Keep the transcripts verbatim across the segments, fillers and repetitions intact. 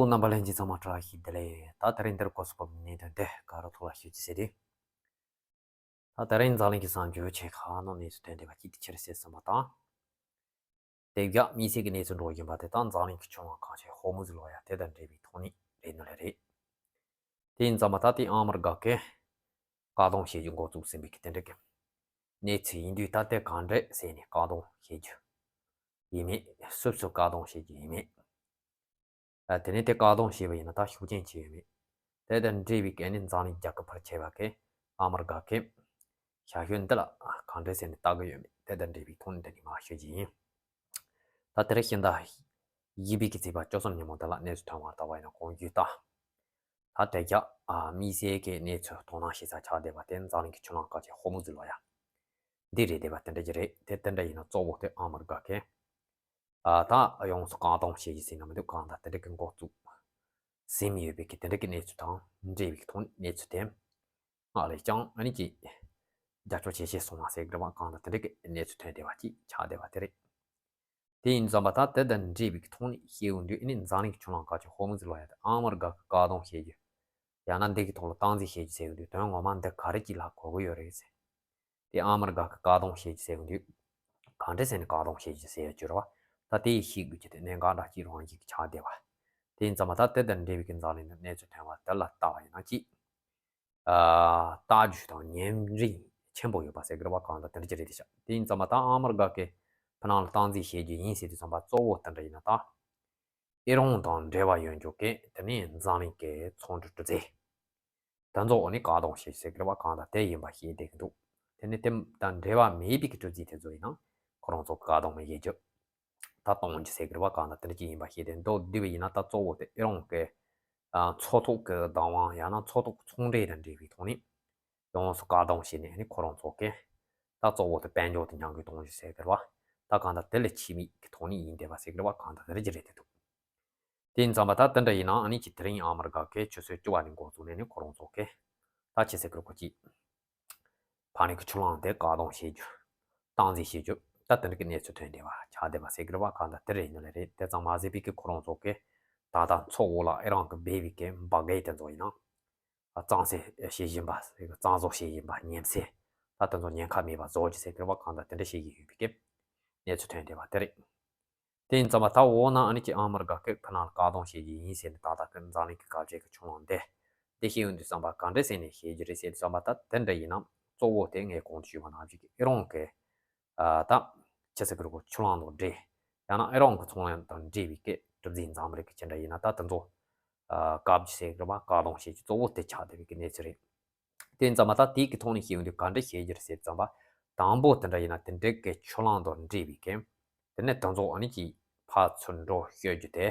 རྣམ་པ་ལྷན་རྒྱས་ཚང་མ་བཀྲ་ཤིས་བདེ་ལེགས། ད་དེ་རིང་འདིར་གོ་སོང་བབ་གནད་དོན་དེ་ག་རུ་ཐོག་ལ་ཞུ་རྒྱུ་ཟེར་དུས། ད་དེ་རིང་འཛམ་གླིང་གི་གསར་འགྱུར་ཆེ་ཁག་ནང་གནས་ཚུལ་ཐོན་བསྡད་པ་གཅིག་དེ་ཆི་རེད་ཟེར་བསམ་པ་དང་། དེ་བཞག་དམིགས་བསལ་གྱི་གནས་ཚུལ་འགྲོ་བཞིན་པ་དེ་དག་འཛམ་གླིང་གི་ཆུ་ལམ་གང་ཆེ་ཧོར་མུ་ཛི་ལོགས་ཡ་དེ་དང་འབྲེལ་བའི་ཐོག་ནས་རེད་ནི་ལས་རེད། དེ་ཡིན་ཙང་མ་ད་དེ་ཨ་མི་རི་ཀ་གིས་བཀག་སྡོམ་བྱེད་རྒྱུ་འགོ་བཙུགས་ཟིན་པའི་གི་དེ་འདྲ་གི་གནས་ཚུལ་ཡིན་དུས། ད་དེ་གང་འདྲ་ཟེར་ནས་བཀག་སྡོམ་བྱེད་རྒྱུ་ཡིན་མེད། སུབ་སུབ་བཀག་སྡོམ་བྱེད་རྒྱུ་ཡིན་མེད། ཨ། དེ་ནས་དེ་བཀག་སྡོམ་བྱས་པ་ཡིན་ན་ད་ཤུགས་རྐྱེན་ཆེ་ཡོད་མེད། དེ་དང་འབྲེལ་བའི་གལ་ནི་འཛམ་གླིང་རྒྱལ་ཁབ་ཕལ་ཆེ་བ་གིས་ཨ་མི་རི་ཀ་གི་ཞབས་ཞུ་འདི་ལ་གང་འདྲ་ཟེར་ནས་ལྟ་གི་ཡོད་མེད། དེ་དང་འབྲེལ་བའི་ཐོག་ནས་འདི་ནས་མར་ཞུ་རྒྱུ་ཡིན། ད་དེ་རིང་ཕྱི་ཟླ་བཞི་པའི་གི་ཚེས་པ་བཅུ་གསུམ་ཉིན་མོ་འདི་ལ་གནས་ཚུལ་ཐོན་པར་ལྟ་བ་ཡིན་ན་གོང་ཞུས་ལྟར། ད་དེ་རྒྱ་ཨ་དམིགས་བསལ་གྱི་གནས་ཚུལ་དོ་སྣང་བྱེད་ས་ཆགས་བསྡད་པ་དེ་འཛམ་གླིང་གི་ཆུ་ལམ་གང་ཆེ་ཧོར་མུ་ཛི་ལོགས་ཡ་འདི་རེད་བསྡད་པ་དེ་འདྲ་ཅིག་རེད། དེ་དེ་འདྲ་ཡིན་ན་གཙོ་བོ་དེ་ཨ་མི་རི་ཀ་གིས་ཨ་ད་ཡོངས་སུ་བཀག་སྡོམ་བྱེད་རྒྱུ་ཟེར་ན་མི་འདུག་གང་ལྟར་དེ་འདྲ་གི་འགོ་བཙུགས་ཟིན་ཡོད་པའི་གི་དེ་འདྲ་གི་གནས་ཚུལ་དང་འབྲེལ་བའི་ཐོག་ནས་གནས་ཚུལ་དེ་སྔར་ལས་ཀྱང་ཨ་ནི་ཅིག་རྒྱབ་སྐྱོར་ཇེ་ཆེ་སོང་བ་ཟེར་གི་རེད་བ། གང་ལྟར་དེ་འདྲ་གི་གནས་ཚུལ་ཐོན་བསྡད་པ་ཅིག་ཆགས་བསྡད་པ་དེ་རེད། དེ་ཡིན་ཙམ་པ་ད་དེ་དང་འབྲེལ་བའི་ཐོག་ནས་བཤད་ཡོང་དུས། ཨ་ནི་འཛམ་གླིང་གི་ཆུ་ལམ་གང་ཆེ་ཧོར་མུ་ཛི་ལོགས་ཡ་དེ་ཨ་མི་རི་ཀ་གིས་བཀག་སྡོམ་བྱེད་རྒྱུ། ཡང་ན་འདི་གི་ཐོག་ལ་སྟངས་འཛིན་བྱེད་རྒྱུ་ཟེར་ཡོང་དུས། དོན་ངོ་མ་འདི་ག་རེ་ཅིག་ལ་གོ་གི་ཡོད་རེད་ཟེར། དེ་ཨ་མི་རི་ཀ་གིས་བཀག་སྡོམ་བྱེད་རྒྱུ་ཟེར་ཡོང་དུས། གང་འདྲ་ཟེར་ནས་བཀག་སྡོམ་བྱེད་རྒྱུ་ཟེར་ཡོད་རྒྱུ་རེད་བ། ད་དེ་ཡི་ཤེས་དགོས་རྒྱུ་དེ་གནད་འགག་འདྲ་ཅིག་རང་བཞིན་གྱིས་ཆགས་བསྡད་པ། དེ་ཡིན་ཙམ་པ་ད་དེ་དང་འབྲེལ་བའི་གི་འཛམ་གླིང་ནང་གནས་ཚུལ་ཐོན་པ་དེ་ལ་ལྟ་བ་ཡིན་ན་ཅིག་ཨ་ལྟ་རྒྱུ་དང་ཉན་རིན་ཆེན་པོ་ཡོད་པ་ཟེར་གི་རེད་བ། གང་ལྟར་དེ་འདྲ་ཅིག་རེད་དེ་ཤག་དེ་ཡིན་ཙམ་པ་ད་ཨ་མི་རི་ཀ་གིས་ཕ་ནང་ལ་སྟངས་འཛིན་བྱེད་རྒྱུ་ཡིན་ཟེར་དུས་ཙམ་པ་གཙོ་བོ་དེ་འདྲ་ཡིན་ན་ད་ཨི་རན་དང་འབྲེལ་བ་ཡོད་རྒྱུ་གི་དེ་ནས་འཛམ་གླིང་གི་ཚོང་འབྲེལ་གྲུ་རྩལ་དེ་ཚོ་ཨ་ནི་བཀག་སྡོམ་བྱེད་ཟེར་གི་རེད་བ། གང་ལྟར་དེ་ཡིན་པ་ཤེས་བསྡད་ཀྱི་འདུག་དེ་ནས་དེ་དང་འབྲེལ་བ་མེད་པའི་གི་གྲུ་རྩལ་དེ་ཚོ་ཡིན་ན་ཁོ་རང་ཚོ་བཀག་སྡོམ་བྱེད་རྒྱུ། ད་གཏོང་རྒྱུ་ཟེར་གི་རེད་བ། གང་ལྟར་དེ་འདྲ་ཅིག་ཡིན་པ་ཤེས་བསྡད་འདུག་དེ་བས་ཡིན་ན་ད་གཙོ་བོ་དེ་ཨི་རན་གི་ཨ་མཚོ་ཐོག་གི་བདག་དབང་ཡང་ན་མཚོ་ཐོག་ཚོང་འབྲེལ་དང་འབྲེལ་བའི་ཐོག་ནས་ཡོངས་སུ་བཀག་སྡོམ་བྱས་ནས་ནི་ཁོ་རང་ཚོ་གིས་ད་གཙོ་བོ་དེ་དཔལ་འབྱོར་དེ་ཉམས་རྒུད་གཏོང་རྒྱུ་ཟེར་གི་རེད་བ། ད་གང་ལྟར་དེ་ལས་ཆེ་མིག་གི་ཐོག་ནས་ཡིན་བསྡད་པ་ཟེར་གི་རེད་བ། གང་ལྟར་དེ་འདྲ་ཅིག་རེད་བསྡད་འདུག་དེ་ཡིན་ཙམ་པ་ད་དེ་འདྲ་ཡིན་ན་ཨ་ནི་ཅིག་དེ་རིང་ཨ་མི་རི་ཀ་གིས་ཆུ་ཚོད་བཅུ་པ་ནས་འགོ་བཙུགས་ནས་ནི་ཁོ་རང་ཚོ་གིས་ད་ཆི་ཟེར་གི་རེད་གོ་ཅིག་ཕ་ནི་གི་ཆུ་ལམ་དེ་བཀག་སྡོམ་བྱེད་རྒྱུ། སྟངས་འཛིན་བྱེད་རྒྱུ། ད་དེ་འདྲ་གི་གནས་ཚུལ་ཐོན་བསྡད་པ་ཆགས་བསྡད་པ་ཟེར་གི་རེད་བ། གང་ལྟར་དེ་རེད་ནི་ལས་རེད། དེ་ཙམ་མ་ཟད་པའི་གི་ཁོ་རང་ཚོ་གིས་ད་ལྟ་མཚོ་འོག་ལ་ཨི་རན་གིས་སྦས་པའི་གི་འབར་གས་དེ་ཚོ་ཡིན་ན་གཙང་སེལ་བྱེད་བཞིན་པ། གཙང་བཟོ་བྱེད་བཞིན་པ། ཉེན་སེལ། ད་དེ་ཚོ་ཉེན་ཁ་མེད་པ་བཟོ་རྒྱུ་ཟེར་གི་རེད་བ། གང་ལྟར་དེ་འདྲ་བྱེད་ཀྱི་ཡོད་པའི་གི་གནས་ཚུལ་ཐོན་བསྡད་པ་དེ་རེད། དེ་ཡིན་ཙམ་པ་ད་འོ་ན་ཨ་ནི་ཅིག་ཨ་མི་རི་ཀ་གིས་ཕ་ནང་ལ་བཀག་སྡོམ་བྱེད་རྒྱུ་ཡིན་ཟེར་ནས་ད་ལྟ་གི་འཛམ་གླིང་གི་སྐབས་བཅད་ཀྱི་ཆུ་ལམ་འདི་འདི་བཤད་ཡོང་དུས་ཙམ་པ་གང་འདྲ་ཟེར་ནས་བཤད་རྒྱུ་རེད་ཟེར་དུས་ཙམ་པ་ད་དེ་འདྲ་ཡིན་ན་གཙོ་བོ་དེ་ངས་གོང་དུ་ཞུས་པ་ནང་བཞིན་གི་ཨི་རན་གི་ཨ་ད་ཆི་ཟེར་གི་རེད་གོ་ཆུ་ལམ་དང་འབྲེལ། ཡང་ན་ཨི་རན་གི་ཚོང་ལས་དང་འབྲེལ་བའི་གི་གྲུ་གཟིངས་འཛམ་རིག་གི་ཅི་འདྲ་ཡིན་ན་ད་དེ་ཚོ་ཨ་བཀག་རྒྱུ་ཟེར་གི་རེད་བ། བཀག་སྡོམ་བྱེད་རྒྱུ་གཙོ་བོ་དེ་ཆགས་བསྡད་པའི་གི་གནས་ཚུལ་རེད། དེ་ཡིན་ཙམ་པ་ད་དེའི་གི་ཐོག་ནས་བཤད་ཡོང་དུས་ག་འདྲ་བཤད་རྒྱུ་རེད་ཟེར་ཙམ་པ། དང་པོ་དེ་འདྲ་ཡིན་ན་དེ་འདྲའི་གི་ཆུ་ལམ་དང་འབྲེལ་བའི་གི་དེ་ནས་དེ་ཚོ་ཨ་ནི་ཅིག་ཕར་ཚུར་འགྲོ་བཤད་རྒྱུ་དེ་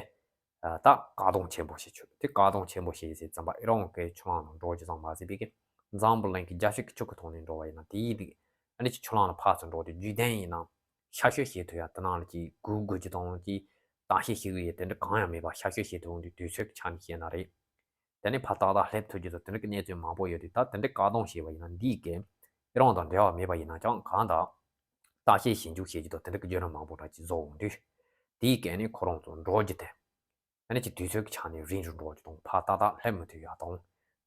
ཨ་ད་བཀག་སྡོམ་ཆེན་པོ་བྱེད་ཆོག་དེ་བཀག་སྡོམ་ཆེན་པོ་བྱེད་རྒྱུ་ཟེར་ཙམ་པ་ཨི་རན་གི་ཆུ་ལམ་ནང་འགྲོ་རྒྱུ་ཙམ་མ་ཟད་པའི་གི་འཛམ་བུ་གླིང་གི་རྒྱལ་སྤྱི་གི་ཆུ་གི་ཐོག་ནས་འགྲོ་བ་ཡིན་ན་དེའི་རིགས་ཨ་ནི་ཅིག་ཆུ་ལམ་ལ་ཕར་ཚུར་འགྲོ་དུས་རྒྱུན་ལྡན་ཡིན་ན་ཤར་བསྐྱོད་བྱེད་ཐུབ་ཡ། དེ་ནང་ལ་ཅིག་སྒུག་དགོས་རྒྱུ་དང་ཅིག་བརྟག་དཔྱད་བྱེད་དགོས་ཡ་དེ་འདྲ་གང་ཡང་མེད་པ་ཤར་བསྐྱོད་བྱེད་ཐུབ་འདུག་དུས་ཚོད་ཀྱི་ཆ་ནས་བཤད་ན་རེད། དེ་ནས་ཕར་ཏག་ཏག་སླེབས་ཐུབ་རྒྱུ་དང་དེ་འདྲ་གི་གནས་ཚུལ་མང་པོ་ཡོད་དུས། ད་དེ་འདྲ་བཀག་སྡོམ་བྱས་པ་ཡིན་ན་འདིས་ཀྱི་ཨི་རན་དང་འབྲེལ་བ་མེད་པ་ཡིན་ན་ཀྱང་གང་ལྟར་བརྟག་དཔྱད་ཞིབ་འཇུག་བྱེད་རྒྱུ་དང་དེ་འདྲ་གི་བརྒྱུད་རིམ་མང་པོ་འདྲ་ཅིག་བཟོ་འོང་དུས། དེའི་སྐད་ནས་ཁོ་རང་ཚོ་འགྲོ་རྒྱུ་དེ་ཨ་ནི་ཅིག་དུས་ཚོད་ཀྱི་ཆ་ནས་རིང་རུ་འགྲོ་རྒྱུ་དང་ཕར་ཏག་ཏག་སླེབས་མི་ཐུབ་ཡ་དང་།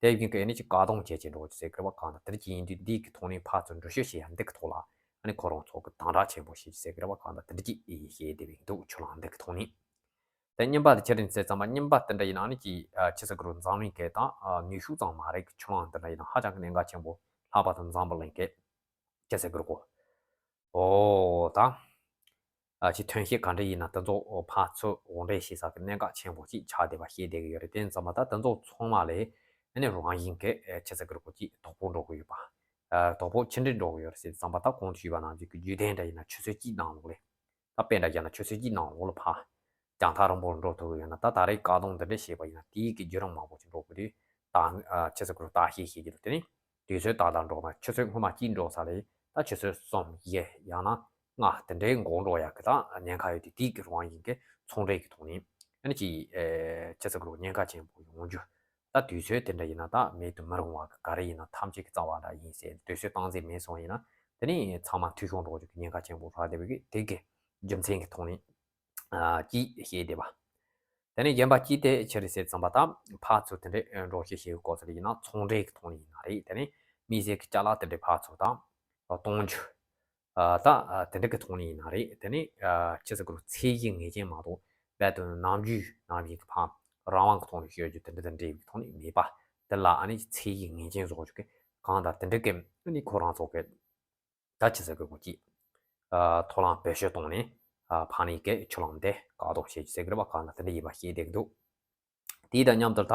དེ་བཞིན་གྱི་ཨ་ནི་ཅིག་བཀག་སྡོམ་བྱས་བྱས་འགྲོ་རྒྱུ་ཟེར་གི་རེད་བ། གང་ལྟར་དེ་འདྲ་ཅིག་ཡིན་དུས་འདིའི་གི་ཐོག་ནས་ཕར་ཚུར་འགྲུལ་བཞུད་བྱེད་ཡ་འདི་གི་ཐོག་ལ་ཨ་ནི་ཁོ་རང་ཚོ་གི་དམ་དྲག་ཆེན་པོ་བྱེད་རྒྱུ་ཟེར་གི་རེད་བ། གང་ལྟར་དེ་འདྲ་ཅིག་ཨེ་ཡིན་བཤད་བསྡད་པའི་འདུག་ཆུ་ལམ་འདི་གི་ཐོག་ནས། དེ་གཉིས་པ་དེ་ཅི་རེད་ཟེར་ཙམ་པ། གཉིས་པ་དེ་འདྲ་ཡིན་ན་ཨ་ནི་ཅིག་ཨ་ཆི་ཟེར་གི་རེད། འཛམ་གླིང་གི་དང་ཨ་ནུས་ཤུགས་ཙམ་མ་རེད་གི་ཆུ་ལམ་དེ་འདྲ་ཡིན་ན་ཧ་ཅང་གི་གནད་འགག་ཆེན་པོ་ལྷག་པ་དང་འཛམ་བུ་གླིང་གི་ཆི་ཟེར་གི་རེད་གོ། ཨོ་ད་ཨ་ཅིག་ཐོན་སྐྱེད་ག་འདྲ་ཡིན་ན་དེ་ཚོ་ཕར་ཚུར་དབོར་འདྲེན་བྱེད་ས་གི་གནད་འགག་ཆེན་པོ་ཅིག་ཆགས་བསྡད་པ་ཤེས་བསྡད་གི་ཡོད་རེད། དེ་ཡིན་ཙམ་པ་ད་དེ་ཚོ་ཚང་མ་ལས་ཨ་ནི་རང་བཞིན་གི་ཨ་ཆི་ཟེར་གི་རེད་གོ་ཅིག་དོ་ཕོག་འགྲོ་གི་ཡོད་པ། ཨ་དོ་ཕོག་ཆི་འདྲ་འགྲོ་གི་ཡོད་རེད་ཟེར་ཙམ་པ། ད་གོང་དུ་ཞུས་པ་ནང་བཞིན་གི་རྒྱུན་ལྡན་འདྲ་ཡིན་ན་ཆུ་ཚོད་གཅིག་ནང་ལོགས་ལས། ད་དཔེ་འདྲ་བཞག་ན་ཆུ་ཚོད་གཅིག་ནང་ལོགས་ལ་ཕར་རྒྱང་ཐག་རིང་པོར་འགྲོ་ཐུབ་ཀྱི་ཡོད་ན། ད་ད་རེས་བཀག་སྡོམ་འདི་འདྲ་བྱས་པ་ཡིན་ན་དེའི་གི་བརྒྱུད་རིམ་མང་པོ་ཞིག་འགྲོ་དགོས་དུས། ད་ཨ་ཆི་ཟེར་གི་རེད། བརྟག་དཔྱད་བྱེད་ཀྱི་འདུག་དེ་ནི་དུས་ཚོད་ཏག་ཏག་འགྲོ་ན་ཆུ་ཚོད་སྔོན་མ་གཅིག་འགྲོ་ས་ལས་ད་ཆུ་ཚོད་གསུམ་བཞི་ཡང་ན་ལྔ་དེ་འདྲའི་འགོར་འགྲོ་ཡག་གི་ད་ཉེན་ཁ་ཡོད་དུས། དེའི་གི་རང་བཞིན་གི་ཚོང་འབྲེལ་གི་ཐོག་ནས་ཨ་ནི་ཅིག་ཨེ་ཆི་ཟེར་གི་རེད། ཉེན་ཁ་ཆེན་པོ་ཡོང་རྒྱུ། ད་དུས་ཚོད་དེ་འདྲ་ཡིན་ན་ད་མེད་དུ་མི་རུང་བ་གི་ག་རེ་ཡིན་ན་ཐམས་ཅད་ཀྱི་རྩ་བ་འདྲ་ཡིན་ཟེར། དུས་ཚོད་སྟངས་འཛིན་མེད་སོང་ཡིན་ན་དེ་ནི་ཚང་མ་འཐུས་ཤོར་འགྲོ་རྒྱུ་གི་ཉེན་ཁ་ཆེན་པོ་རག་བསྡད་པའི་གི་དེ་གི་རྒྱུ་མཚན་གི་ཐོག་ནས་ཨ་ཅིག་བཤད་བསྡད་པ། དེ་ནས་གཞན་པ་གཅིག་དེ་ཆི་རེད་ཟེར་ཙམ་པ་དང་ཕར་ཚུར་དེ་འདྲའི་འགྲོ་ཤེས་བྱེད་ཡུལ་སྐོར་ཟེར་ཡིན་ན་ཚོང་འབྲེལ་གྱི་ཐོག་ནས་ཡིན་ན་རེད། དེ་ནས་མི་སེར་གྱི་ཅ་ལག་དེ་འདྲའི་ཕར་ཚུར་དང་གཏོང་རྒྱུ། ཨ་ད་ཨ་དེ་འདྲ་གི་ཐོག་ནས་ཡིན་ན་རེད། དེ་ནས་ཨ་ཆི་ཟེར་དགོས་རེད། ཚད་གཞི་ངེས་ཅན་མ་གཏོགས་རྦད་དེ་ནམ་རྒྱུན་ནམ་ཡིན་གྱི་ཕར་རང་དབང་གི་ཐོག་ནས་ཤོད་རྒྱུ་དེ་འདྲ་དང་འབྲེལ་བའི་ཐོག་ནས་མེད་པ་དེ་ལ་ཨ་ནི་ཚད་གཞི་ངེས་ཅན་བཟོ་རྒྱུ་གི་གང་དང་དེ་འདྲ་གི་ཨ་ནི་ཁོ་རང་ཚོ་གི་ད་ཆི་ཟེར་དགོས་གོ་ཅི། ཨ་མཐོང་ལམ་བེད་སྤྱོད་བཏང་ནས་ཨ་ཕ་ནི་གི་ཆུ་ལམ་དེ་བཀག་སྡོམ་བྱེད་རྒྱུ་ཟེར་གི་རེད་པ། གང་དང་དེ་འདྲ་ཡིན་པ་ཤེས་བསྡད་ཀྱི་འདུག་དེ་དང་མཉམ་དུ་ད་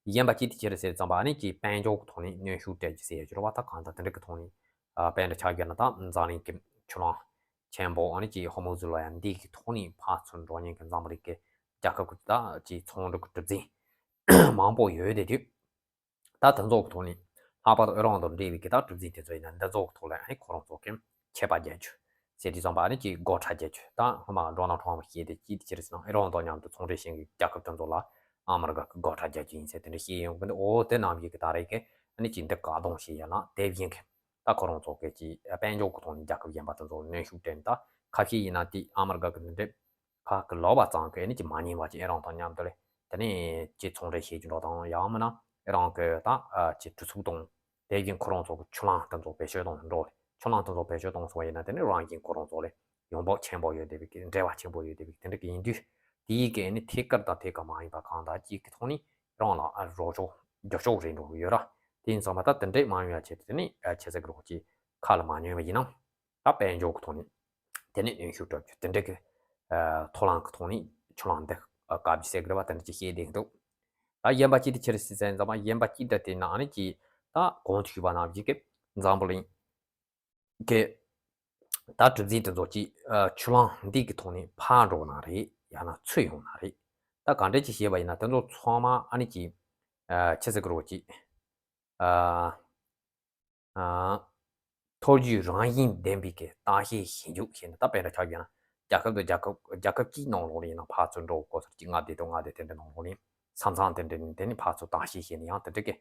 གཞན་པ་གཅིག་དེ་ཅི་རེད་ཟེར་ཙམ་པ་ཨ་ནི་ཅིག་དཔལ་འབྱོར་གྱི་ཐོག་ནས་གནོན་ཤུགས་སྤྲད་རྒྱུ་ཟེར་ཡ་ཅིག་རེད་པ། ད་གང་ལྟར་དེ་འདྲ་གི་ཐོག་ནས་ཨ་དཔེར་ན་ཆ་བཞག་ན་ད་འཛམ་གླིང་གི་ཆུ་ལམ་ཆེན་པོ་ཨ་ནི་ཅིག་ཧོར་མུ་ཛི་ལབ་ཡ་འདི་གི་ཐོག་ནས་ཕར་ཚུར་འགྲོ་མཁན་གྱི་འཛམ་བུ་གླིང་གི་རྒྱལ་ཁབ་ཀྱི་ད་ཅིག་ཚོང་འབྲེལ་གྱི་གྲུ་གཟིངས་མང་པོ་ཡོད་དེ་དུས། ད་དེ་ཚོ་གི་ཐོག་ནས་ལྷག་པར་དུ་ཨི་རན་དང་འབྲེལ་བའི་གི་ད་གྲུ་གཟིངས་དེ་ཚོ་ཡིན་ན་འདི་ཚོ་གི་ཐོག་ལ་ཨ་ནི་ཁོ་རང་ཚོ་གི་ཆད་པ་རྒྱག་རྒྱུ་ཟེར་དུས་ཙམ་པ་ཨ་ནི་ཅིག་སྒོ་ཁྲལ་རྒྱག་རྒྱུ། ད་སྔོན་མ་ཌོ་ནལ་ཊམ་ཕི་བཤད་དེ་ཅིག་དེ་ཅི་རེད་ཟེར་ན་ཨི་རན་དང་མཉམ་དུ་ཚོང་འབྲེལ་བྱེད་མཁན་རྒྱལ་ཁབ་དེ་ཚོ་ལ་ཨ་མི་རི་ཀ་གི་སྒོ་ཁྲལ་རྒྱག་རྒྱུ་ཡིན་ཟེར་དེ་འདྲ་བཤད་ཡོང་གི་འདུག་འོ་དེ་ནང་བཞིན་གི་ད་རེས་ཀྱི་ཨ་ནི་ཅིག་འདི་བཀག་སྡོམ་བྱེད་ཡ་ལ་དེ་བཞིན་གི་ད་ཁོ་རང་ཚོ་གི་ཅིག་དཔལ་འབྱོར་གི་ཐོག་ནས་རྒྱལ་ཁབ་གཞན་པ་དེ་ཚོ་གནོན་ཤུགས་སྤྲད་ནས། ད་ཁ་ཤས་ཡིན་ན་དེ་ཨ་མི་རི་ཀ་གི་འདི་འདྲ་ཁ་གི་ལོག་པ་ཙམ་གྱིས་ནི་ཅི་མ་ཉན་པ་ཅིག་ཨི་རན་དང་མཉམ་དུ་ལས་དེ་ནས་ཅི་ཚོང་འབྲེལ་བྱེད་རྒྱུ་འགྲོ་དང་། ཡང་མིན་ན་ཨི་རན་གྱི་ད་ཨ་ཅི་གྲུ་ཚུགས་དང་དེ་བཞིན་ཁོ་རང་ཚོ་གི་ཆུ་ལམ་དེ་ཚོ་བེད་སྤྱོད་གཏོང་འགྲོ་ཆུ་ལམ་དེ་ཚོ་བེད་སྤྱོད་གཏོང་སོང་བ་ཡིན་ན་དེ་ནི་རང་བཞིན་ཁོ་རང་ཚོ་ལས་ཡོང་འབབ་ཆེན་པོ་ཡོད་བསྡད་པའི་གི་འབྲེལ་བ་ཆེན་པོ་ཡོད་བསྡད་པའི་གི་དེ་འདྲ་གི་ཡིན་དུས། དེའི་གི་ནི་ཐད་ཀར་དང་ཐད་ཀར་མ་ཡིན་པ་གང་དག་ཅིག་གི་ཐོག་ནས་རང་ལ་ཨ་རོགས་ཕྱོགས་རྒྱབ་ཕྱོགས་རེད་འགྲོ་གི་ཡོད་ར། དེ་ཡིན་ཙང་མ་ད་དེ་འདྲས་མ་ཡོང་ཡ་ཆེད་དུ་དེ་ནི་ཨ་ཆེ་ཟེར་གི་རོགས་ཀྱི་ཁ་ལ་མ་ཉན་པ་ཡིན་ན། ད་དཔལ་འབྱོར་གྱི་ཐོག་ནས་དེ་ནས་གནོན་ཤུགས་སྤྲོད་རྒྱུ་དེ་འདྲ་གི་ཨ་མཐོང་ལམ་གྱི་ཐོག་ནས་ཆུ་ལམ་འདི་ཨ་བཀག་རྒྱུ་ཟེར་གི་རེད་པ། དེ་འདྲ་ཅིག་བཤད་བསྡད་ཀྱི་འདུག་ད་གཞན་པ་གཅིག་དེ་ཅི་རེད་ཟེར་ཙང་མ་གཞན་པ་གཅིག་ད་དེ་ན་ཨ་ནི་ཅིག་ད་གོང་དུ་ཞུས་པ་ནང་བཞིན་གི་འཛམ་བུ་གླིང་གི་ད་གྲུ་གཟིངས་དེ་ཚོ་ཅིག་ཨ་ཆུ་ལམ་འདི་གི་ཐོག་ནས་ཕར་འགྲོ་ན་རེད། ཡང་ན་ཚུར་ཡོང་ན་རེད། ད་ག་འདྲ་ཅིག་བཤད་པ་ཡིན་ན་དེ་ཚོ་ཚང་མ་ཨ་ནི་ཅིག་ཨ་ཆི་ཟེར་གི་རོགས་ཅིག་ཨ། ཨ། མཐོ་རྒྱུགས་རང་བཞིན་ལྡན་པའི་གི་བརྟག་དཔྱད་ཞིབ་འཇུག་བྱས་ནས། ད་དཔེར་ན་ཆ་བཞག་ན་རྒྱལ་ཁབ་དང་རྒྱལ་ཁབ་རྒྱལ་ཁབ་གཅིག་ནང་ལོགས་ལ་ཡིན་ན་ཕར་ཚུར་འགྲོ་དགོས་ས་གཅིག་མངའ་སྡེ་དང་མངའ་སྡེ་དེ་འདྲ་ནང་ལོགས་ལ་ས་མཚམས་དེ་འདྲ་ནས་དེ་ནས་ཕར་ཚུར་བརྟག་དཔྱད་བྱས་ནས་ཡང་དེ་འདྲ་གི་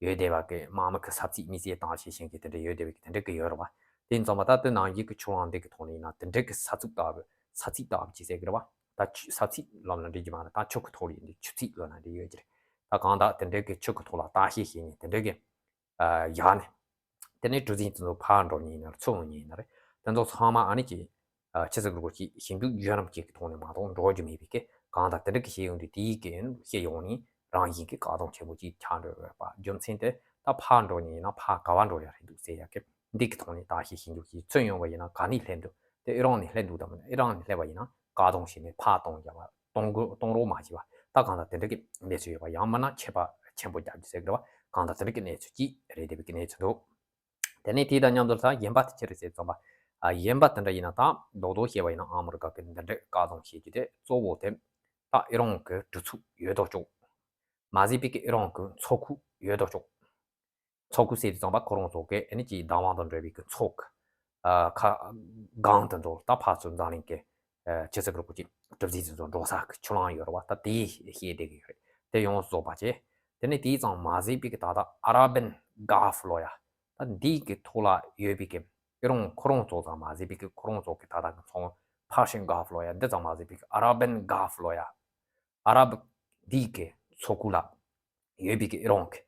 ཡོད་བསྡད་པ་གི་དམག་མི་གི་ས་ཚིགས་མི་སེར་བརྟག་དཔྱད་བྱེད་མཁན་དེ་འདྲ་ཡོད་བསྡད་པ་གི་དེ་འདྲ་གི་ཡོད་རེད་པ། དེ་ཡིན་ཙང་མ་ད་དེ་ནང་བཞིན་གི་ཆུ་ལམ་འདི་གི་ཐོག་ནས་ཡིན་ན་དེ་འདྲ་གི་ས་ཚིགས་ལྟ་བུ་ས་ཚིགས་ལྟ་བུ་ཅིག་ཟེར་གི་རེད་པ། ད་ཆུ་ས་ཚིགས་ལབ་ན་འགྲིག་གི་མ་རེད། ད་ཆུ་གི་ཐོག་ལ་ཡིན་དུས་ཆུ་ཚིགས་ལབ་ན་འགྲིག་ཡོད་ཀྱི་རེད། ད་གང་ལྟར་དེ་འདྲ་གི་ཆུ་གི་ཐོག་ལ་བརྟག་དཔྱད་བྱེད་མཁན་དེ་འདྲ་གི་ཨ་ཡག་ནས། དེ་ནས་གྲུ་གཟིངས་དེ་ཚོ་ཕར་འགྲོ་མཁན་ཡིན་ན་རེད། ཚུར་འོང་མཁན་ཡིན་ན་རེད། དེ་ཚོ་ཚང་མ་ཨ་ནི་ཅིག་ཨ་ཆི་ཟེར་དགོས་ཀྱི་ཞིབ་འཇུག་བརྒྱུད་རིམ་ཅིག་གི་ཐོག་ནས་མ་གཏོགས་འགྲོ་རྒྱུ་མེད་པའི་གི་གང་ལྟར་དེ་འདྲ་གི་ཤེས་ཡོན་དེ་དེའི་གི་ཤེས་ཡོན་ནི་རང་བཞིན་གི་བཀག་སྡོམ་ཆེན་པོ་ཅིག་ཆགས་འགྲོ་ཡོད་པ་རྒྱུ་མཚན་དེ། ད་ཕར་འགྲོ་མཁན་ཡིན་ན་ཕར་ག་པར་འགྲོ་ཡ་རེད་འདུག་ཟེར་ཡ་གི་འདི་གི་ཐོག་ནས་བརྟག་དཔྱད་ཞིབ་འཇུག་ཅིག་ཚུར་ཡོང་བ་ཡིན་ན་ག་ནས་སླེབས་འདུག་དེ་ཨི་རན་ནས་སླེབས་འདུག་དམ་ཨི་རན་ནས་སླེབས་པ་ཡིན་ན་བཀག་སྡོམ་བྱས་ནས་ཕར་གཏོང་ཡ་བ་གཏོང་དགོས་གཏོང་རོགས་མ་བྱེད་པ། ད་གང་ལྟར་དེ་འདྲ་གི་གནས་ཚུལ་ཡོད་པ། ཡང་མིན་ན་ཆད་པ་ཆེན་པོ་རྒྱག་རྒྱུ་ཟེར་གི་རེད་པ། གང་ལྟར་དེ་འདྲ་གི་གནས་ཚུལ་ཅིག་རེད་བསྡད་པའི་གི་གནས་ཚུལ་འདུག་དེ་ནས་དེ་དང་མཉམ་དུ་ད་གཞན་པ་དེ་ཅི་རེད་ཟེར་ཙམ་པ། ཨ་གཞན་པ་དེ་འདྲ་ཡིན་ན་ད་རྡོག་རྡོག་བཤད་པ་ཡིན་ན་ཨ་མི་རི་ཀ་གི་འདི་འདྲ་བཀག་སྡོམ་བྱེད་རྒྱུ་དེ་གཙོ་བོ་དེ་ད་ཨི་རན་གི་གྲུ་ཚུགས་ཡོད་དོ་ཅོག་མ་ཟད་པའི་གི་ཨི་རན་གི་མཚོ་ཁུག་ཡོད་དོ་ཅོག་མཚོ་ཁུག་ཟེར་དུས་ཙམ་པ་ཁོ་རང་ཚོ་གི་ཨ་ནི་ཅིག་བདག་དབང་དང་འབྲེལ་བའི་གི་མཚོ་གི་ཨ་ཁ་སྒང་དེ་ཚོ་ད་ཕར་ཚུར་འཛམ་གླིང་གི་ཨ་ཆི་ཟེར་གི་རེད་གོ་ཅིག་གྲུ་གཟིངས་དེ་ཚོ་འགྲོ་ས་གི་ཆུ་ལམ་ཡོད་རེད་པ། ད་དེ་བཤད་བསྡད་གི་ཡོད་རེད། དེ་ཡོངས་སུ་རྫོགས་པ་བྱས། དེ་ནས་དེའི་ཙང་མ་ཟད་པའི་གི་ད་ལྟ་ཨ་ར་བན་གྷལ་ཕ་ལོ་ཡ། ད་འདིའི་གི་ཐོག་ལ་ཡོད་པའི་གི་ཨི་རན་ཁོ་རང་ཚོ་ཙང་མ་ཟད་པའི་གི་ཁོ་རང་ཚོ་གི་ད་ལྟ་གི་མཚོ་ཕར་ཤིང་གྷལ་ཕ་ལོ་ཡ། འདི་ཙང་མ་ཟད་པའི་གི་ཨ་ར་བན་གྷལ་ཕ་ལོ་ཡ། ཨ་རབ་འདིའི་གི་མཚོ་ཁུག་ལ་ཡོད་པའི་གི་ཨི་རན་གི་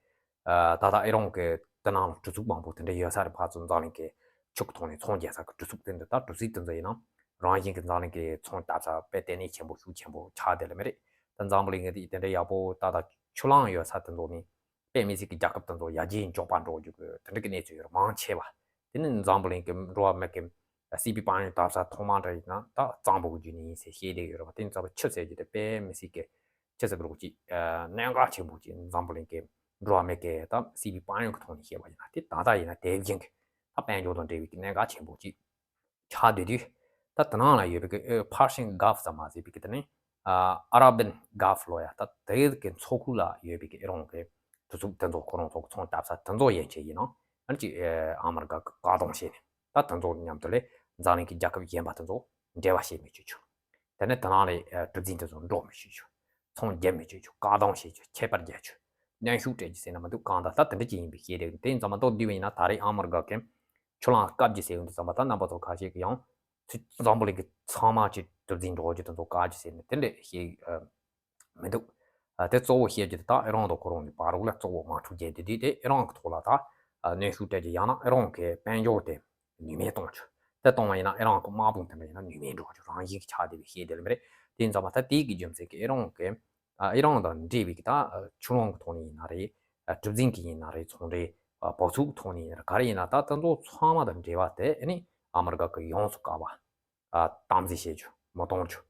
ཨ་ད་ལྟ་ཨི་རན་གི་དེ་ནང་ལ་གྲུ་ཚུགས་མང་པོ་དེ་འདྲ་ཡོད་ས་རེད། ཕར་ཚུར་འཛམ་གླིང་གི་ཆུ་གི་ཐོག་ནས་ཚོང་རྒྱག་ས་གི་གྲུ་ཚུགས་དེ་འདྲ། ད་གྲུ་གཟིངས་དེ་ཚོ་ཡིན་ན་རང་བཞིན་གི་འཛམ་གླིང་གི་ཚོང་བཏབ་ས་དཔེ་ལྟེ་གནས་ཆེན་པོ་ཤུགས་ཆེན་པོ་ཆགས་བསྡད་ལེ་མི་རེད། ད་འཛམ་བུ་གླིང་གི་དེ་འདྲ་ཡག་པོ་ད་ལྟ་ཆུ་ལམ་ཡོད་ས་དེ་ཚོ་ནི་དཔེ་མི་སྲིད་ཀྱི་རྒྱལ་ཁབ་དེ་ཚོ་ཡར་རྒྱས་མགྱོགས་པ་འགྲོ་རྒྱུ་གི་དེ་འདྲ་གི་གནས་ཚུལ་ཡོད་རེད། མང་ཆེ་བ་དེ་ནི་འཛམ་བུ་གླིང་གི་འགྲོ་བ་མི་གི་སྲིད་པའི་དཔལ་ཡོན་བཏབ་ས་ཐོག་མ་འདྲ་ཡིན་ན་ད་གཙང་པོ་གི་བརྒྱུད་ནས་ཡིན་ཟེར་བཤད་བསྡད་ཡོད་རེད་པ། དེ་ནི་ཚ་བ་ཆུ་ཟེར་རྒྱུ་དེ་དཔེ་མི་སྲིད་ཀྱི་ཆི་ཟེར་གི་རེད་གོ་ཅིག་གནད་འགག་ཆེན་པོ་ཅིག་འཛམ་བུ་གླིང་གི་འགྲོ་བ་མི་གི་ད་སྲིད་པའི་དཔལ་ཡོན་གི་ཐོག་ནས་བཤད་པ་ཡིན་ན། དེ་ད་ལྟ་ཡིན་ན་དེ་བཞིན་གི་ད་དཔལ་འབྱོར་དང་འབྲེལ་བའི་གི་གནད་འགག་ཆེན་པོ་ཅིག་ཆགས་བསྡད་དུས། ད་དེ་ནང་ལ་ཡོད་པའི་གི་ཨེ་ཕར་ཤིང་གྷལ་ཕ་ཙམ་མ་ཟད་པའི་གི་དེ་ནི་ཨ་ཨ་ར་བན་གྷལ་ཕ་ལོ་ཡ། ད་དེ་གི་མཚོ་ཁུག་ལ་ཡོད་པའི་གི་ཨི་རན་གི་གྲུ་ཚུགས་དེ་ཚོ་ཁོ་རང་ཚོ་གི་ཚོང་བཏབ་ས་དེ་ཚོ་ཡན་ཆད་ཡིན་ན་ཨ་ནི་ཅིག་ཨེ་ཨ་མི་རི་ཀ་གི་བཀག་སྡོམ་བྱས་ནས། ད་དེ་ཚོ་མཉམ་དུ་ལས་འཛམ་གླིང་གི་རྒྱལ་ཁབ་གཞན་པ་དེ་ཚོ་འབྲེལ་བ་བྱེད་མི་བཅུག་རྒྱུ། དེ་ནས་དེ་ནང་ལས་ཨ་གྲུ་གཟིངས་དེ་ཚོ་འགྲོ་མི་བཅུག་རྒྱུ། ཚོང་རྒྱག་མི་བཅུག་རྒྱུ། བཀག་སྡོམ་བྱེད་རྒྱུ། ཁྱད་པར་རྒྱག་རྒྱུ། གནོན་ཤུགས་སྤྲད་རྒྱུ་ཟེར་ན་མི་འདུག་གང་ལྟར་ད་དེ་འདྲ་ཅིག་ཡིན་པའི་ཤེས་རེད། དེ་ཡིན་ཙང་མ་གཏོགས་འདི་བས་ཡིན་ན་ད་རེས་ཨ་མི་རི་ཀ་གི་ཆུ་ལམ་བཀག་རྒྱུ་ཟེར་ཡོང་དུས་ཙམ་པ་ད་རྣམ་པ་ཚོ་ཁ་ཤས་ཀྱིས་ཡང་ཚུར་འཛམ་བུ་གླིང་གི་ཚང་མ་ཅིག་གྲུ་གཟིངས་འགྲོ་རྒྱུ་དེ་ཚོ་བཀག་རྒྱུ་ཟེར་ནས་དེ་འདྲ་ཞིག་ཨ་ མི་འདུག་ཨ་དེ་གཙོ་བོ་བཤད་རྒྱུ་དེ་ད་ཨི་རན་དང་ཁོ་རང་གཉིས་བར་རོགས་ལ་གཙོ་བོ་དམག་འཁྲུག་བརྒྱབ་དེ་དུས་དེ་ཨི་རན་གྱི་ཐོག་ལ་ད་ཨ་གནོན་ཤུགས་སྤྲད་རྒྱུ་ཡང་ན་ཨི་རན་གྱི་དཔལ་འབྱོར་དེ་ནུས་མེད་གཏོང་རྒྱུ། དེ་གཏོང་བ་ཡིན་ན་ཨི་རན་གྱི་དམག་དཔུང་དེ་འདྲ་ཡིན་ན་ནུས་མེད་འགྲོ་རྒྱུ་རང་བཞིན་གྱི་ཆགས་བསྡད་པའི་ཤེས་བདེ་ལ་མི་རེད། དེ་ཡིན་ཙང་མ་ད་དེའི་གི་རྒྱུ་མཚན་གྱིས་ཨི་རན་གྱི་ཨ་ཨི་རན་དང་འབྲེལ་བའི་གི་ད་ཨ་ཆུ་གློག་གི་ཐོག་ནས་ཡིན་ན་རེད། ཨ་གྲུ་གཟིངས་གི་ཡིན་ན་རེད། ཚོང་འབྲེལ་ཨ་བབས་ཚུགས་ཀྱི་ཐོག་ནས་ཡིན་ན་རེད། ག་རེ་ཡིན་ན་ད་དེ་ཚོ་ཚང་མ་དང་འབྲེལ་བ་དེ་ཨ་ནི་ཨ་མི་རི་ཀ་གི་ཡོངས་སུ་བཀག་པ། ཨ་དམ་འཛིན་བྱེད་རྒྱུ་མི་གཏོང་རྒྱུ།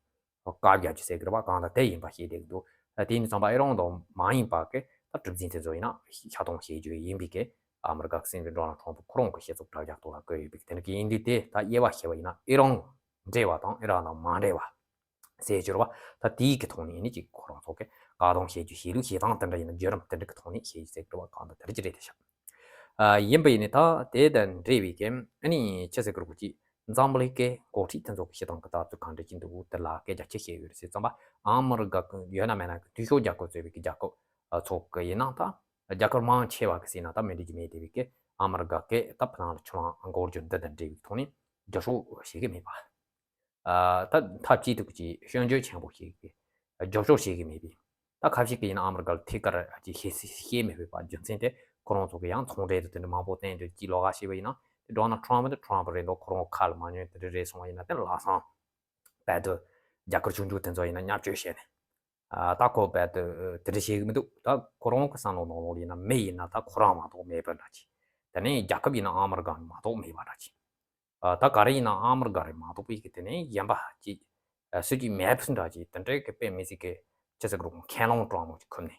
བཀག་རྒྱག་རྒྱུ་ཟེར་གི་རེད་པ། གང་ལྟར་དེ་ཡིན་པ་ཤེས་བསྡད་ཀྱི་འདུག་ཨ་དེ་ཡིན་ཙང་པ་ཨི་རན་དང་མ་ཡིན་པ་གི་ད་གྲུ་གཟིངས་དེ་ཚོ་ཡིན་ན་ཤ་སྟོང་བྱེད་རྒྱུ་ཡིན་པའི་གི་ཨ་མི་རི་ཀ་གི་སྲིད་འཛིན་ཌོ་ནལ་ཊམ་ཕ་ཁོ་རང་གི་སྤྱི་ཚོགས་དྲ་རྒྱ་ཐོག་ལ་བཀོད་ཡོད་པའི་གི་དེ་འདྲ་གི་ཡིན་དུས་དེ་ད་དབྱེ་བ་ཕྱེ་བ་ཡིན་ན་ཨི་རན་འབྲེལ་བ་དང་ཨི་རན་དང་མ་འབྲེལ་བ་ཟེར་རྒྱུ་རེད་པ། ད་དེའི་གི་ཐོག་ནས་ནི་ཅིག་ཁོ་རང་ཚོ་གི་བཀག་སྡོམ་བྱེད་རྒྱུ་བྱེད་ལུགས་བྱེད་སྟངས་དེ་འདྲ་ཡིན་ན་བརྒྱུད་རིམ་དེ་འདྲ་གི་ཐོག་ནས་བྱེད་རྒྱུ་ཟེར་གི་རེད་པ། གང་ལྟར་དེ་འདྲ་ཅིག་རེད་དེ་ཤག་ཨ་ཡིན་པ་ཡིན་ནི་ད་དེ་དང་འབྲེལ་བའི་གི་ཨ་ནི་ཆི་ཟེར་གི་རེད་གོ་ཅིག་འཛམ་བུ་གླིང་གི་འགོ་ཁྲིད་དེ་ཚོ་གི་བྱེད་སྟངས་ཀྱི་ལྟ་ཚུལ་གང་འདྲ་ཅིག་འདུག་དེ་ལ་སྐད་ཆ་ཅིག་བཤད་ཡོད་རེད་ཟེར་ཙམ་པ། ཨ་མི་རི་ཀ་གི་ཡོད་ན་མེད་ན་གི་འཐུས་ཤོར་རྒྱལ་ཁབ་གཙོས་པའི་གི་རྒྱལ་ཁབ་ཚོ་གི་ཡིན་ན་ད་རྒྱལ་ཁབ་མང་ཆེ་བ་གི་ཟེར་ན་ད་མི་འགྲིག་གི་མེད་དེ་བའི་གི་ཨ་མི་རི་ཀ་གི་ད་ཕ་ལང་ལ་ཆུ་ལང་འགོར་རྒྱུ་འདི་དང་འབྲེལ་བའི་ཐོག་ནས་རྒྱབ་སྐྱོར་བྱེད་གི་མེད་པ། ཨ་ད་འཐབ་ཇུས་དེ་གི་སྐྱོན་བརྗོད་ཆེན་པོ་བྱེད་གི་རྒྱབ་སྐྱོར་བྱེད་གི་མེད་པས། ད་ཁ་ཤས་ཀྱིས་ཡིན་ན་ཨ་མི་རི་ཀ་ལ་ཐད་ཀར་ཅིག་བཤད་བཤད་མི་ཕོད་པ་རྒྱུ་མཚན་དེ་ཁོ་རང་ཚོ་གི་ཡང་ཚོང་འབྲེལ་དུ་དེ་འདྲ་མང་པོ་བསྟན་དུས་ཅིག་ལོགས་ཀ་བཤད་པ་ཡིན་ན་དེ་ཌོ་ནལ་ཊམ་ཕ་དེ་ཊམ་ཕ་རེད་འདུག་ཁོ་རང་ཁ་ལ་མ་ཉན་དེ་འདྲ་རེད་སོང་བ་ཡིན་ན་དེ་ལ་ལྷག་བསམ་རྦད་དེ་རྒྱ་གར་ཆུང་ཆུང་དེ་ཚོ་ཡིན་ན་བརྙས་བཅོས་བྱས་ནས་ཨ་ད་ཁོ་རྦད་དེ་དེ་འདྲ་བྱེད་གི་མི་འདུག་ད་ཁོ་རང་གི་བསམ་བློ་ནང་ལོགས་ལ་ཡིན་ན་མི་ཡིན་ན་ད་ཁོ་རང་མ་གཏོགས་མེད་པ་འདྲ་ཅིག་དེ་ནས་རྒྱལ་ཁབ་ཡིན་ན་ཨ་མི་རི་ཀ་མ་གཏོགས་མེད་པ་འདྲ་ཅིག་ཨ་ད་ག་རེ་ཡིན་ན་ཨ་མི་རི་ཀ་རེད་མ་གཏོགས་པའི་གི་དེ་ནས་གཞན་པ་ཅིག་ཨ་སུ་ཅིག་མེད་པ་འདྲ་ཅིག་དེ་འདྲའི་གི་དཔེ་མི་སྲིད་གི་ཅི་ཟེར་གི་རུང་ཁས་བླངས་དྲང་མོ་ཅིག་ཁུར་ནས་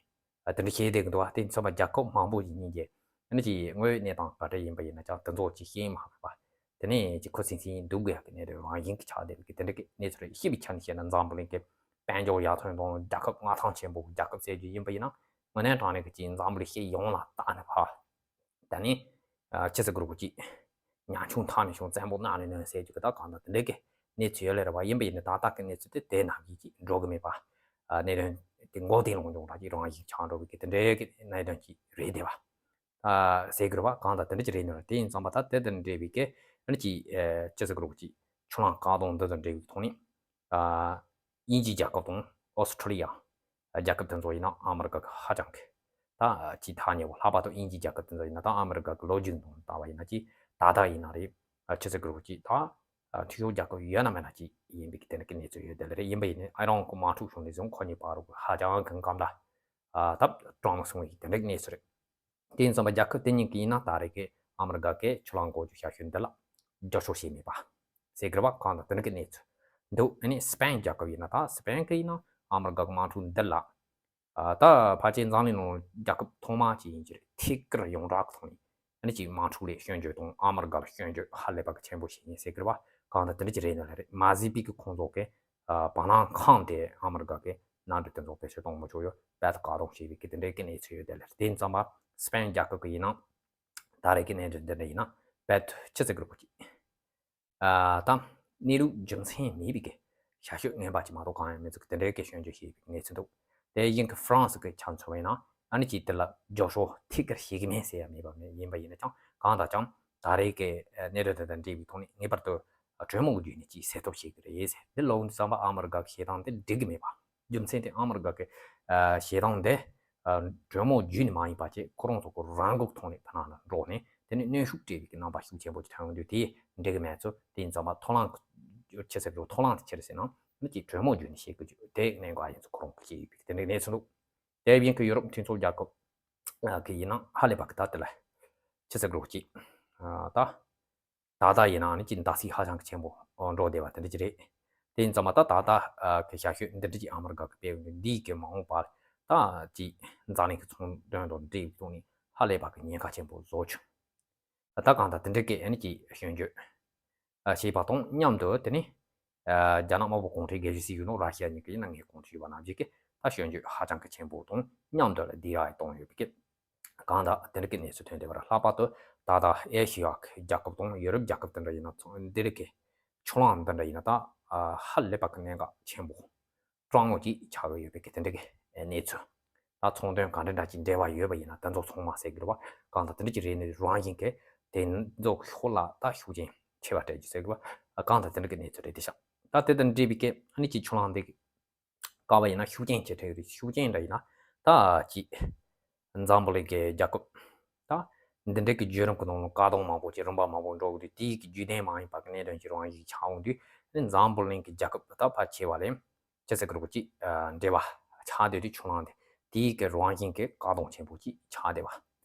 ཨ་དེ་འདྲ་བྱས་བསྡད་གི་འདུག་ཨ་དེ་ཚོ་མ་རྒྱལ་ཁབ་མང་པོ་ཞིག་གཉིས་ཀྱི་ཨ་ནི་ཅིག་དངོས་ཡོད་གནས་སྟངས་ག་འདྲ་ཡིན་པ་ཡིན་ན་ཀྱང་དེ་ཚོ་ཅིག་ཤེས་མ་ཕོད་པ། དེ་ནས་ཅིག་ཁུ་སིམ་སིམ་འདུག་དགོས་ཡག་གི་གནས་སྟངས་རང་བཞིན་གྱི་ཆགས་བསྡད་པའི་གི་དེ་འདྲ་གི་གནས་ཚུལ་རེད། ཤེས་པའི་ཆ་ནས་བཤད་ན་འཛམ་བུ་གླིང་གི་དཔལ་འབྱོར་ཡར་ཐོན་དང་རྒྱལ་ཁབ་མངའ་ཐང་ཆེན་པོ་རྒྱལ་ཁབ་ཟེར་རྒྱུ་ཡིན་པ་ཡིན་ན་དངོས་གནས་དྲང་གནས་ཀྱི་ཅིག་འཛམ་བུ་གླིང་སྤྱི་ཡོངས་ལ་བལྟས་ནས་ཕར། ད་ནི། ཨ་ཆི་ཟེར་དགོས་རེད་གོ་ཅིག་ཉམ་ཆུང་མཐའ་ནས་བྱུང་བཙན་པོ་གནའ་ནས་ནོན་ཟེར་རྒྱུ་གི་ད་གང་ལྟར་དེ་འདྲའི་གི་གནས་ཚུལ་ཡོད་ལེ་རེད་བ། ཡིན་པ་ཡིན་ན་ད་ལྟ་གི་གནས་ཚུལ་དེ་དེ་ནང་བཞིན་ཅིག་འགྲོ་གི་མེད་པ། ཨ་གནད་དོན་དེ་མགོ་རྟིང་ལོག་འཇོག་འདྲ་ཅིག་རང་བཞིན་ཆགས་འགྲོ་བའི་གི་དེ་འདྲའི་གི་གནད་དོན་ཅིག་རེད་དེ་བ། ཨ་ཟེར་གི་རེད་བ། གང་ལྟར་དེ་འདྲ་ཅིག་རེད་ནོ། དེ་ཡིན་ཙང་པ་ད་དེ་དང་འབྲེལ་བའི་གི་ཨ་ནི་ཅིག་ཨ་ཆི་ཟེར་དགོས་རེད་གོ་ཅིག་ཆུ་ལང་བཀག་སྡོམ་འདི་དང་འབྲེལ་བའི་ཐོག་ནས། ཨ་དབྱིན་ཇིའི་རྒྱལ་ཁབ་དང་ཨོ་སི་ཁྲུ་ལི་ཡ། རྒྱལ་ཁབ་དེ་ཚོ་ཡིན་ན་ཨ་མི་རི་ཀ་གི་ཧ་ཅང་གི་ད་ཅིག་ཐག་ཉེ་བོ། ལྷག་པར་དུ་དབྱིན་ཇིའི་རྒྱལ་ཁབ་དེ་ཚོ་ཡིན་ན་ད་ཨ་མི་རི་ཀ་གི་ལོ་རྒྱུས་ནང་ལྟ་བ་ཡིན་ན་ཅིག་ད་ལྟ་ཡིན་ན་རེད། ཆི་ཟེར་དགོས་རེད་ཅིག་ད་འཐུས་ཤོར་རྒྱལ་ཁབ་ཡོད་ན་མེད་ན་ཅིག་ཡིན་པའི་གི་དེ་འདྲ་གི་གནས་ཚུལ་ཡོད་དེ་ལ་རེད། ཡིན་པ་ཡིན་ན་ཨི་རན་གི་དམག་འཁྲུག་བྱུང་ནས་བཟུང་ཁོ་གཉིས་བར་དུ་ཧ་ཅང་གི་འགལ་ཟླ་ད་དྲག་མོ་སོང་བའི་དེ་འདྲ་གི་གནས་ཚུལ་རེད། དེ་ཡིན་ཙང་པ་རྒྱལ་ཁབ་དེ་གཉིས་ཀྱི་ཡིན་ན་ད་རེས་ཀྱི་ཨ་མི་རི་ཀ་གི་ཆུ་ལང་འགོ་རྒྱུ་བྱ་སྤྱོད་འདི་ལ་རྒྱབ་སྐྱོར་བྱས་མེད་པ་ཟེར་གི་རེད་བ། གང་ལྟར་དེ་འདྲ་གི་གནས་ཚུལ་འདུག་ཨ་ནི་སི་པེན་རྒྱལ་ཁབ་ཡིན་ན་ད་སི་པེན་གི་ཡིན་ན་ཨ་མི་རི་ཀ་གི་དམག་འཁྲུག་འདི་ལ་ཨ་ད་ཕལ་ཆེར་འཛམ་གླིང་ནང་རྒྱལ་ཁབ་ཐོག་མ་ཅིག་ཡིན་གྱི་རེད། ཐད་ཀར་ཡོངས་གྲགས་ཀྱི་ཐོག་ནས་ཨ་ནི་ཅིག་དམག་འཁྲུག་ལ་སྐྱོན་བརྗོད་དང་ཨ་མི་རི་ཀ་ལ་སྐྱོན་བརྗོད་ཧ་ལས་པ་གི་ཆེན་པོ་བྱས་ཡིན་ཟེར་གི་རེད་བ། གང་ལྟར་དེ་འདྲ་ཅིག་རེད་ནི་ལ་རེད། མ་ཟད་པའི་གི་ཁོང་ཚོ་གི་ཨ་བར་སྣང་ཁང་དེ་ཨ་མི་རི་ཀ་གི་མནའ་འབྲེལ་དེ་ཚོ་བེད་སྤྱོད་གཏོང་མི་ཆོག་ཡོད་རྦད་དེ་བཀག་སྡོམ་བྱས་པའི་གི་དེ་འདྲའི་གི་གནས་ཚུལ་ཡོད་དེ་ལ། དེ་ཡིན་ཙང་པ་སི་པེན་རྒྱལ་ཁབ་ཀྱི་ཡིན་ན་ད་རེས་ཀྱི་གནས་འདྲ་འདི་འདྲ་ཡིན་ན་རྦད་དེ་ཆི་ཟེར་གི་རེད་གོ་ཅིག་ཨ་ད་གནས་ལུགས་རྒྱུ་མཚན་མེད་པའི་གི་བྱ་སྤྱོད་ངན་པ་ཅིག་མ་གཏོགས་གང་ཡང་མི་འཛུགས་དེ་འདྲའི་གི་སྐྱོན་བརྗོད་བྱས་པའི་གནས་ཚུལ་འདུག་དེ་བཞིན་གི་ཧྥ་རན་སི་གི་ཆ་མཚོན་པ་ཡིན་ན་ཨ་ནི་ཅིག་དེ་ལ་རྒྱབ་སྐྱོར་ཐད་ཀར་བྱེད་གི་མེད་ཟེར་ཡ་མེད་པ་མེད། ཡིན་པ་ཡིན་ན་ཀྱང་གང་ལྟར་ཀྱང་ད་རེས་ཀྱི་གནས་སྟངས་དེ་དང་འབྲེལ་བའི་ཐོག་ནས་ངེས་པར་དུ་གྲོས་མོལ་བརྒྱུད་ནས་ཅིག་སེལ་ཐབས་བྱེད་ཀྱི་རེད་ཟེར། འདི་ལོག་ནས་བསམ་པ་ཨ་མི་རི་ཀ་གི་བྱེད་སྟངས་དེ་འགྲིག་གི་མེད་པ། རྒྱུ་མཚན་དེ་ཨ་མི་རི་ཀ་གི་ཨ་བྱེད་སྟངས་དེ་ཨ་གྲོས་མོལ་བརྒྱུད་ནས་མ་ཡིན་པ་བྱས་ཁོ་རང་ཚོ་གི་རང་འགུལ་ཐོག་ནས་ཕ་ནང་ལ་འགྲོ་ནས་དེ་ནས་གནོན་ཤུགས་སྤྲད་པའི་གི་རྣམ་པ་ཤུགས་ཆེན་པོ་ཅིག་ཐོན་ཡོང་དུས་དེ་འགྲིག་གི་མེད་ཚུལ། དེ་ཡིན་ཙང་མ་ཐོ་རངས་ཆེ་ས་གི་ཐོ་རངས་དེ་ཆེ་རེད་ཟེར་ན་ནི་ཅིག་གྲོས་མོལ་བརྒྱུད་ནས་བྱེད་དགོས་རྒྱུ་དེ་གནད་འགག་ཡིན་ཚུལ་ཁོ་རང་གིས་བཤད་ཡོད་པའི་གི་དེ་འདྲའི་གནས་ཚུལ་འདུག་དེ་བཞིན་གི་ཡུ་རོབ་མཐུན་ཚོགས་རྒྱལ་ཁབ་གི་ཡིན་ན་ཧ་ལས་པ་གི་ད་དེ་ལ་ཆེ་ས་གི་རོགས་ཅིག་ད། ད་ལྟ་ཡིན་ནའང་ནི་ཅིག་འདར་སིག་ཧ་ཅང་གི་ཆེན་པོ་འགྲོ་བསྡད་པ་དེ་འདྲ་ཅིག་རེད། དེ་ཡིན་ཙང་མ་ད་ད་ལྟ་གི་བྱ་སྤྱོད་འདི་འདྲ་ཅིག་ཨ་མི་རི་ཀ་གི་སྤེལ་ཡོང་དུས་འདིའི་གི་མ་འོངས་པར་ད་ཅིག་འཛམ་གླིང་གི་ཚོང་དོན་དང་འབྲེལ་བའི་ཐོག་ནས་ཧ་ལས་པ་གི་ཉེན་ཁ་ཆེན་པོ་བཟོ་བྱུང་། ད་གང་ལྟར་དེ་འདྲ་གི་ཨ་ནི་ཅིག་སྐྱོན་བརྗོད་བྱས་པ་དང་མཉམ་དུ་དེ་ནི་རྒྱ་ནག་དམར་པོ་གུང་ཁྲན་སྒེར་གཅོད་བྱེད་ཀྱི་ཡོད་ནོ་ར་ཤི་ཡ་གཉིས་ཀྱི་ཡིན་ན་ངས་གོང་དུ་ཞུས་པ་ནང་བཞིན་གི་ད་སྐྱོན་བརྗོད་ཧ་ཅང་གི་ཆེན་པོ་དང་མཉམ་དུ་ལ་སྡིགས་ར་གཏོང་ཡོད་པའི་གི་གང་ལྟར་དེ་འདྲ་གི་གནས་ཚུལ་ཐོན་བསྡད་པ་རེད། ལྷག་པར་དུ་ད་ལྟ་ཨེ་ཤི་ཡ་གི་རྒྱལ་ཁབ་དང་ཡུ་རོབ་རྒྱལ་ཁབ་དེ་འདྲ་ཡིན་ན་ཚོ་འདི་རིགས་ཀྱི་ཕྱོགས་ལྷུང་འདི་འདྲ་ཡིན་ན་ད་ཧ་ལས་པ་གི་གནད་འགག་ཆེན་པོ་སྤྲང་མོ་ཅིག་ཆགས་ཀྱི་ཡོད་པའི་གི་དེ་འདྲ་གི་གནས་ཚུལ། ད་ཚོང་དོན་ག་འདྲ་འདྲ་ཅིག་འབྲེལ་བ་ཡོད་པ་ཡིན་ན་དེ་ཚོ་ཚང་མ་ཟེར་གི་རེད་བ། གང་ལྟར་དེ་འདྲ་ཅིག་རེད་ནི་རང་བཞིན་གི་དེ་ཚོ་ཤོག་ལ་ད་ཤུགས་རྐྱེན་ཆེ་བ་སྤྲད་རྒྱུ་ཟེར་གི་རེད་བ། གང་ལྟར་དེ་འདྲ་གི་གནས་ཚུལ་རེད་དེ་ཤག་ད་དེ་དང་འབྲེལ་བའི་གི་ཨ་ནི་ཅིག་ཕྱོགས་ལྷུང་འདི་གི་བཀག་པ་ཡིན་ན་ཤུགས་རྐྱེན་ཅིག་འཕྲད་ཀྱི་རེད། ཤུགས་རྐྱེན་འདྲ་ཡིན་ན་ད་ཅིག་འཛམ་བུ་གླིང་གི་རྒྱལ་ཁབ་ད་འདི་འདྲ་གི་བརྒྱུད་རིམ་གྱི་ནང་ལ་བཀག་སྡོམ་མང་པོ་ཅིག་རིམ་པ་མང་པོ་འགྲོ་གི་འདུག་དེའི་གི་བརྒྱུད་ལྡན་མ་ཡིན་པ་གི་གནད་དོན་གྱི་རང་བཞིན་ཆགས་འོང་དུས་འཛམ་བུ་གླིང་གི་རྒྱལ་ཁབ་ད་ཕལ་ཆེ་བ་ལས་ཅི་ཟེར་གི་རེད་གོ་ཅིག་འབྲེལ་བ་ཆགས་བསྡད་དུས་ཆུ་ལངས་ཏེ་དེའི་གི་རང་བཞིན་གྱི་བཀག་སྡོམ་ཆེན་པོ་ཅིག་ཆགས་བསྡད་པ།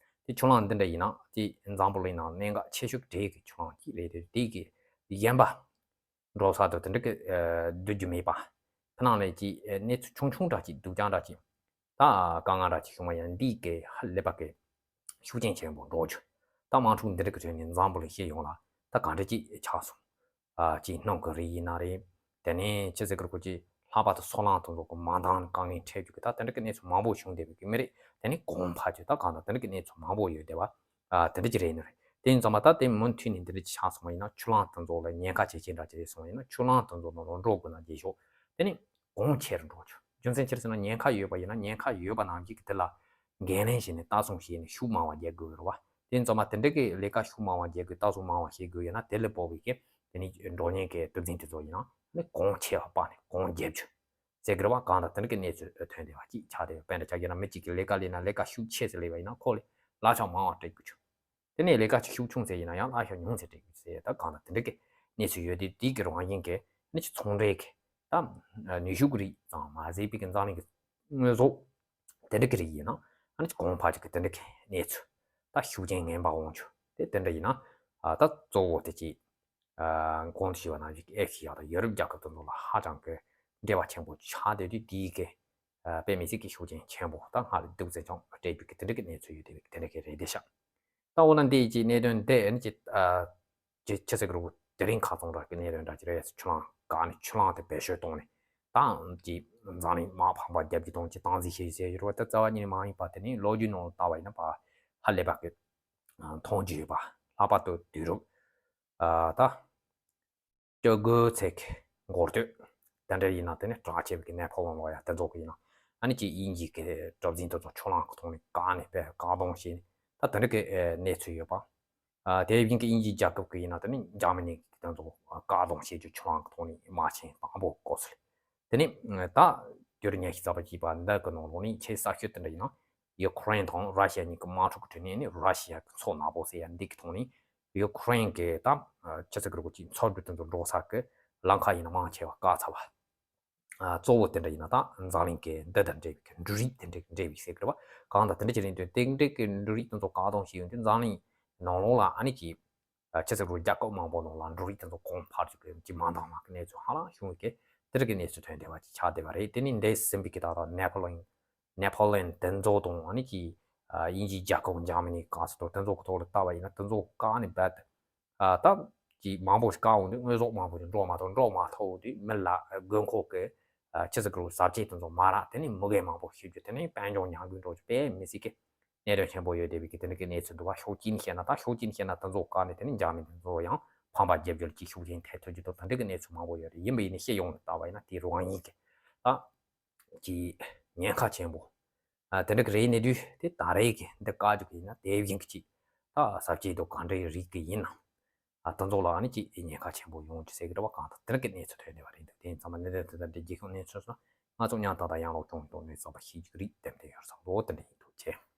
དེ་ཆུ་ལངས་འདི་འདྲ་ཡིན་ན་དེ་འཛམ་བུ་གླིང་ནང་གནད་འགག་ཆེ་ཤོས་གྲས་ཀྱི་ཆུ་ལངས་ཅིག་རེད། དེ་དེའི་གི་གཞན་པ་འགྲོ་ས་དང་དེ་འདྲ་གི་ཨ་སྡོད་རྒྱུ་མེད་པ། ཕྱི་ནང་ལས་ཀྱི་ཨ་གནས་ཚུལ་ཆུང་ཆུང་འདྲ་ཅིག་སྡུག་ཅག་འདྲ་ཅིག་ད་དཀའ་ངལ་འདྲ་ཅིག་བྱུང་བ་ཡང་འདིས་ཀྱི་ཧ་ལས་པ་གི་ཤུགས་རྐྱེན་ཆེན་པོ་འགྲོ་རྒྱུ། ད་དམག་འཁྲུག་འདི་འདྲ་གི་ཁྲོད་ནས་འཛམ་བུ་གླིང་སྤྱི་ཡོངས་ལ་ད་ག་འདྲ་ཅིག་ཆགས་སོང་། ཨ་ཅིག་སྣང་གི་རེད་ཡིན་ན་རེད། དེ་ནས་ཅི་ཟེར་གི་རེད་གོ་ཅིག་ལྷག་པར་དུ་སོལ་རླངས་དེ་ཚོ་གི་མ་འདང་དཀའ་ངལ་འཕྲད་རྒྱུ་གི་ད་དེ་འདྲ་གི་གནས་ཚུལ་མང་པོ་བྱུང་བསྡད་པའི་གི་མི་རེད། དེ་ནས་གོང་འཕེལ་རྒྱུ་ད་གང་ལྟར་དེ་འདྲ་གི་གནས་ཚུལ་མང་པོ་ཡོད་བསྡད་པ། ཨ་དེ་འདྲ་ཅིག་རེད་ནི་རེད། དེ་ཡིན་ཙང་མ་ད་དེ་མུ་མཐུད་ནས་འདི་འདྲ་ཅིག་ཆགས་སོང་བ་ཡིན་ན་ཆུ་ལངས་དེ་ཚོ་ལ་ཉེན་ཁ་ཇེ་ཆེ་འདྲ་ཅིག་རེད་སོང་བ་ཡིན་ན་ཆུ་ལངས་དེ་ཚོ་ནང་ལ་འགྲོ་དགོས་ན་རྗེས་ཕྱོགས་དེ་ནས་གོང་ཆེ་རུ་འགྲོ་རྒྱུ། རྒྱུ་མཚན་ཅི་རེད་ཟེར་ན་ཉེན་ཁ་ཡོད་པ་ཡིན་ན་ཉེན་ཁ་ཡོད་པ་ནང་བཞིན་གི་དེ་ལ་འགན་ལེན་བྱས་ནས་ལྟ་སྲུང་བྱས་ནས་ཤུགས་མང་བ་རྒྱག་དགོས་རེད་བ། དེ་ཡིན་ཙང་མ་དེ་འདྲ་གི་ལས་ཀ་ཤུགས་མང་བ་རྒྱག་དགོས་ལྟ་སྲུང་མང་བ་བྱེད་དགོས་ཡོད་ན་དེ་ལས་སྤོ་བའི་གི་དེ་ནས་འགྲོ་ཉེན་གི་གྲུ་གཟིངས་དེ་ཚོ་ཡིན་ན་ནི་གོང་ཆེ་བ་སྤར་ནས་གོང་རྒྱབ་རྒྱུ། ཟེར་གི་རེད་བ། གང་ལྟར་དེ་འདྲ་གི་གནས་ཚུལ་ཐོན་བསྡད་པ་ཅིག་ཆགས་བསྡད་ཡོད། དཔེར་ན་ཆ་བཞག་ན་མི་གཅིག་གིས་ལས་ཀ་ལས་ན་ལས་ཀ་ཤུགས་ཆེ་ཙམ་ལས་པ་ཡིན་ན་ཁོ་ལས་གླ་ཆ་མང་བ་སྤྲད་དགོས་བྱུང་། དེ་ནས་ལས་ཀ་ཅིག་ཤུགས་ཆུང་ཙམ་ཡིན་ན་ཡང་གླ་ཆ་ཉུང་ཙམ་སྤྲད་དགོས་ཟེར། ད་གང་ལྟར་དེ་འདྲ་གི་གནས་ཚུལ་ཡོད་དུས་དེའི་གི་རང་བཞིན་གྱི་ནི་ཅིག་ཚོང་འབྲེལ་གྱི་ད་ནུས་ཤུགས་རིགས་ཙམ་མ་ཟད་པའི་གི་འཛམ་གླིང་གི་དངོས་ཟོག་དེ་འདྲ་གི་རིགས་ཡིན་ན་ཨ་ནི་ཅིག་གོང་འཕེལ་ཅིག་གི་དེ་འདྲ་གི་གནས་ཚུལ་ད་ཤུགས་རྐྱེན་ངན་པ་འོང་རྒྱུ་དེ་དེ་འདྲ་ཡིན་ན་ཨ་ད་གཙོ་བོ་དེ་ཅིག་གོང་དུ་ཞུས་པ་ནང་བཞིན་ཨེ་ཤི་ཡ་དང་ཡོ་རོབ་རྒྱལ་ཁབ་དེ་ཚོ་ལ་ཧ་ཅང་གི་འབྲེལ་བ་ཆེན་པོ་ཆགས་བསྡད་དུས་དེའི་གི་དཔེ་མི་སྲིད་ཀྱི་ཤུགས་རྐྱེན་ཆེན་པོ་དང་སྔར་ལས་སྡུག་ཙམ་ཅང་སྤྲད་རྒྱུ་གི་དེ་འདྲ་གི་གནས་ཚུལ་ཡོད་དེ་བས་དེ་འདྲ་གི་རེད་དེ་ཤག་ད་འོ་ན་འདི་ཡི་གི་གནད་དོན་དེ་ཨ་ནི་ཅི་ཅི་ཆི་ཟེར་གི་རུ་དེ་རིང་ཁ་ཚོང་ར་གི་གནད་དོན་འདྲ་ཅི་རེད། ཆུ་ལངས་ག་ནས་ཆུ་ལངས་དེ་བེད་སྤྱོད་གཏོང་ནས་ད་ཅི་འཛམ་གླིང་དམག་ཕམ་པ་རྒྱབ་ཀྱི་གཏོང་ཅི་སྟངས་འཛིན་བྱེད་ཟེར་ཡོད་རེད་བ། ད་རྩ་བ་ཉིད་ནས་མ་ཡིན་པ་དེ་ནི་ལོ་རྒྱུས་ནང་ལ་ལྟ་བ་ཡིན་ན་ཕ་ཧ་ལས་པ་གི་མཐོང་རྒྱུ་ཡོད་པ། ལྷག་པར་དུ་དུས་རབས་ཨ་ད་བཅུ་དགུ་ཚེག་གི་འགོ་སྟོད་དེ་འདྲ་ཡིན་ན་དེ་ནི་གྲགས་ཆེ་བའི་གི་ནེ་ཕོ་ལོན་ལོ་ཡ་དེ་ཚོ་གི་ཡིན་ན་ཨ་ནི་ཅིག་དབྱིན་ཇི་གི་གྲུ་གཟིངས་དེ་ཚོ་ཆུ་ལངས་གི་ཐོག་ནས་བཀག་ནས་དཔེ་བཀག་སྡོམ་བྱས་ནས་ད་དེ་འདྲ་གི་གནས་ཚུལ་ཡོད་པ། ཨ་དེ་བཞིན་གི་དབྱིན་ཇིའི་རྒྱལ་ཁབ་ཀྱི་ཡིན་ན་དེ་ནི་འཇར་མ་ནི་གི་དེ་ཚོ་བཀག་སྡོམ་བྱེད་རྒྱུ་ཆུ་ལངས་གི་ཐོག་ནས་དམག་ཆེན་དང་པོ་བསྐོར་ཚུལ། དེ་ནི་ད་དུས་རབས་ཉི་ཤུ་རྩ་བཞི་པ་འདི་གི་ནང་ལོགས་ནས་ཆེས་གསར་ཤོས་དེ་འདྲ་ཡིན་ན་ཡུ་ཁུ་རེན་དང་ར་ཤི་ཡ་གཉིས་ཀྱི་དམག་འཁྲུག་གི་ཁྲོད་ནས་ནི་ར་ཤི་ཡ་གི་མཚོ་ནག་པོ་ཟེར་ཡ་འདི་གི་ཐོག་ནས་ཡུ་ཁུ་རེན་གི་ད་ཆི་ཟེར་གི་རེད་གོ་ཅིག་མཚོ་འབྲུ་དེ་ཚོ་འགྲོ་ས་གི་ལམ་ཁ་ཡིན་ན་མང་ཆེ་བ་བཀག་ཚར་བ། ཨ་གཙོ་བོ་དེ་འདྲ་ཡིན་ན་ད་འཛམ་གླིང་གི་འདི་དང་འབྲེལ་བའི་འབྲུ་རིགས་དེ་འདྲ་འབྲེལ་བའི་ཟེར་གི་རེད་བ། གང་ལྟར་དེ་འདྲ་ཅིག་རེད་འདུག་དེ་འདྲ་གི་འབྲུ་རིགས་དེ་ཚོ་བཀག་སྡོམ་བྱས་ཡོང་དུས་འཛམ་གླིང་ནང་ལོགས་ལ་ཨ་ནི་ཅིག་ཨ་ཆི་ཟེར་རུ་རྒྱལ་ཁབ་མང་པོ་ནང་ལ་འབྲུ་རིགས་དེ་ཚོ་གོང་འཕེལ་རྒྱུ་གི་ཅིག་མ་འདང་བ་གི་གནས་ཚུལ་ཧ་ལམ་བྱུང་བའི་གི་དེ་འདྲ་གི་གནས་ཚུལ་ཐོན་བསྡད་པ་ཅིག་ཆགས་བསྡད་པ་རེད། དེ་ནི་འདས་ཟིན་པའི་གི་ད་ལྟ་ནེ་པོ་ལེན་ནེ་པོ་ལེན་དེ་ཚོ་དང་ཨ་ནི་ཅིག་ཨ་དབྱིན་ཇིའི་རྒྱལ་ཁབ་འཇར་མ་ནི་ག་ཚོད་དང་དེ་ཚོ་གི་ཐོག་ལ་ལྟ་བ་ཡིན་ན་དེ་ཚོ་བཀག་ནས་རྦད་དེ་ཨ་ད་ཅིག་མང་པོ་ཞིག་བཀག་འོང་དུས་དངོས་ཟོག་མང་པོ་ཞིག་འགྲོ་མ་ཐུབ། འགྲོ་མ་ཐུབ་དུས་མི་ལ་དགོས་མཁོ་གི་ཨ་ཆི་ཟེར་གི་རུ་ཟ་ཆས་དེ་ཚོ་མ་རག་དེ་ནི་མུ་གེ་མང་པོ་ཤི་རྒྱུ་དེ་ནི་དཔལ་འབྱོར་ཉམས་རྒུད་འགྲོ་རྒྱུ་དཔེ་མི་སྲིད་གི་གནད་དོན་ཆེན་པོ་ཡོད་བསྡད་པའི་གི་དེ་འདྲ་གི་གནས་ཚུལ་འདུག་བ། ཕྱོགས་གཅིག་ནས་བཤད་ན་ད་ཕྱོགས་གཅིག་ནས་བཤད་ན་དེ་ཚོ་བཀག་ནས་དེ་ནི་འཇར་མན་དེ་ཚོ་ཡང་ཕམ་པ་རྒྱབ་རྒྱུར་ཅིག་ཤུགས་རྐྱེན་ཐེབས་ཐུབ་རྒྱུ་དང་དེ་འདྲ་གི་གནས་ཚུལ་མང་པོ་ཡོད་རེད། ཡིན་པ་ཡིན་ནའི་སྤྱི་ཡོངས་ནས་ལྟ་བ་ཡིན་ན་དེའི་རང་ཉིད་ཀྱི་ད་ཀྱི་ཉེན་ཁ་ཆེན་པོ་ཨ་དེ་འདྲ་གི་རེད་གནས་དུས་དེ་ད་རེས་ཀྱི་འདི་བཀག་རྒྱུ་གི་ཡིན་ན་དེ་བཞིན་གྱི་ཅིག་ད་ཟ་བཅད་དང་གང་འདྲའི་རིགས་ཀྱི་ཡིན་ན་ཨ་དེ་ཚོ་ལ་ཨ་ནི་ཅིག་ཉེན་ཁ་ཆེན་པོ་ཡོང་རྒྱུ་ཟེར་གི་རེད་བ། གང་ལྟར་དེ་འདྲ་གི་གནས་ཚུལ་ཐོན་བསྡད་པ་རེད་འདུག་དེ་ཡིན་ཙང་མ་གནད་དོན་དེ་ལྟར་འདྲའི་རྒྱལ་ཁབ་གནས་ཚུལ་སོགས་ང་ཚོ་མཉམ་དུ་ད་ཡང་ལོག་ཀྱང་ཡོང་དོན་ནས་རྩོམ་པ་ཤེས་རྒྱུ་རིགས་ཏན་ཏན་ཡོད་བསམ་འདུག་དེ་འདྲ་ཡིན་འདུག་ཅེས།